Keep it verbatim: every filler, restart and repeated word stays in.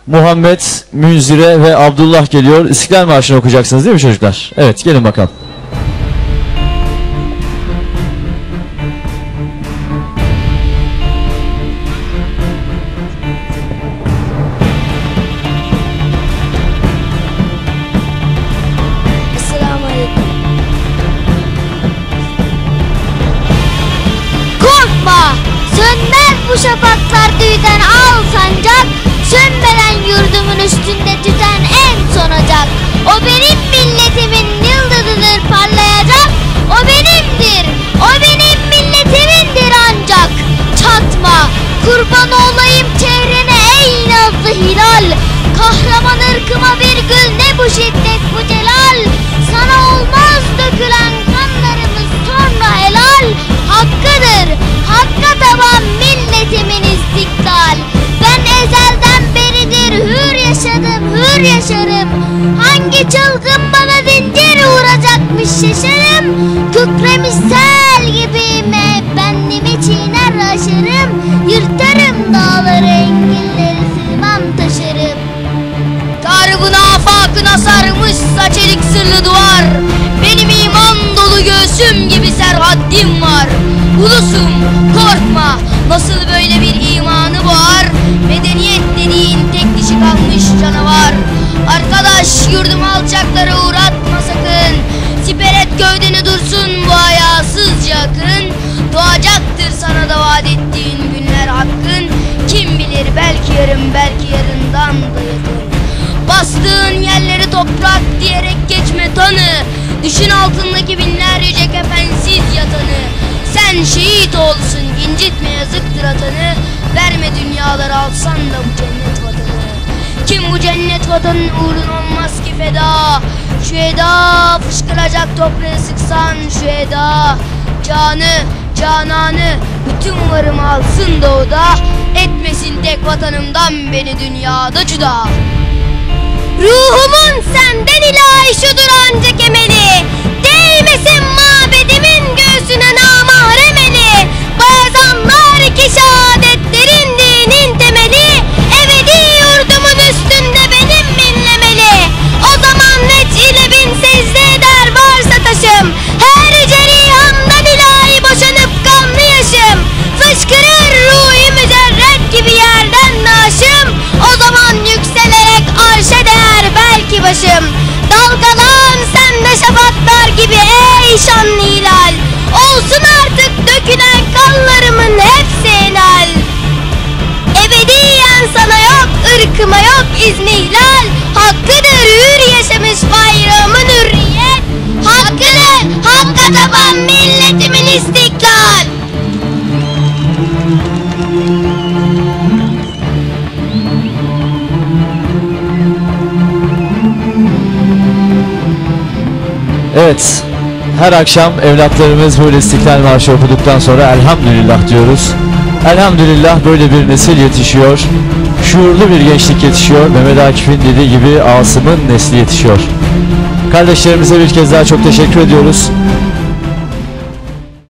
Muhammed, Münzire ve Abdullah geliyor. İstiklal Marşı'nı okuyacaksınız değil mi çocuklar? Evet, gelin bakalım. Esselamu aleyküm. Korkma, sönmez bu şafaklar düyden al sancak, sönmeden yurdumun üstünde tüten en son ocak. O benim milletimin yıldızıdır parlayacak, o benimdir, o benim milletimindir ancak. Çatma, kurban olayım çehrene ey nazlı hilal. Kahraman ırkıma bir gül ne bu şiddet bu celal. Sana olmaz dökülen kanlarımız sonra helal. Hakkıdır, hakka taban milletimin istiklal. Ben ezelden beridir hür yaşadım, hür yaşarım. Hangi çılgın bana zincir vuracakmış şaşarım. Kükremiş sel gibiyim, bendimi çiğner aşarım. Yırtarım dağları, enginleri sığmam taşarım. Tarifine afakına sarmışsa çelik sırlı duvar. Benim iman dolu göğsüm gibi serhaddim var. Ulusum, korkma, nasıl böyle bir imanı boğar? Medeniyet dediğin tek dişi kalmış canavar. Arkadaş, yurdum alçaklara uğratma sakın. Siper et gövdeni dursun bu hayasızca akın. Doğacaktır sana da vaat ettiğin günler hakkın. Kim bilir belki yarın, belki yarından da yakın. Bastığın yerleri toprak diyerek geçme tanı. Düşün altındaki binlerce kefensiz yatanı. Sen şehit olsun, incitme yazıktır atanı. Verme dünyaları alsan da bu cennet vatanı. Kim bu cennet vatanın uğruna olmaz ki feda? Şu eda fışkıracak toprağı sıksan şu eda. Canı, cananı, bütün varımı alsın da o da. Etmesin tek vatanımdan beni dünyada cüda. Ruhumun senden ilahi şudur ancak emeli. Değmesin mabedimin göğsüne namahrem eli. Bu ezanlar ki şehadetlerin dinin temeli. Ebedi yurdumun üstünde benim millemeli. O zaman neç ile bin secde eder varsa taşım. Her cerihandan ilahi boşanıp kanlı yaşım. Fışkırır ruhi mücerret gibi yerden naaşım. O zaman yükselerek arşa değer belki başım. Dalgalan sen de şafaklar gibi ey şanlı hilal. Olsun artık dökülen kanlarımın hepsi helal. Ebediyen sana yok, ırkıma yok izmihlal. Hakkıdır hür yaşamış bayrağımın hürriyet. Hakkıdır hakka taban milletimin istiklal. Evet, her akşam evlatlarımız böyle İstiklal Marşı okuduktan sonra elhamdülillah diyoruz. Elhamdülillah böyle bir nesil yetişiyor. Şuurlu bir gençlik yetişiyor. Mehmet Akif'in dediği gibi Asım'ın nesli yetişiyor. Kardeşlerimize bir kez daha çok teşekkür ediyoruz.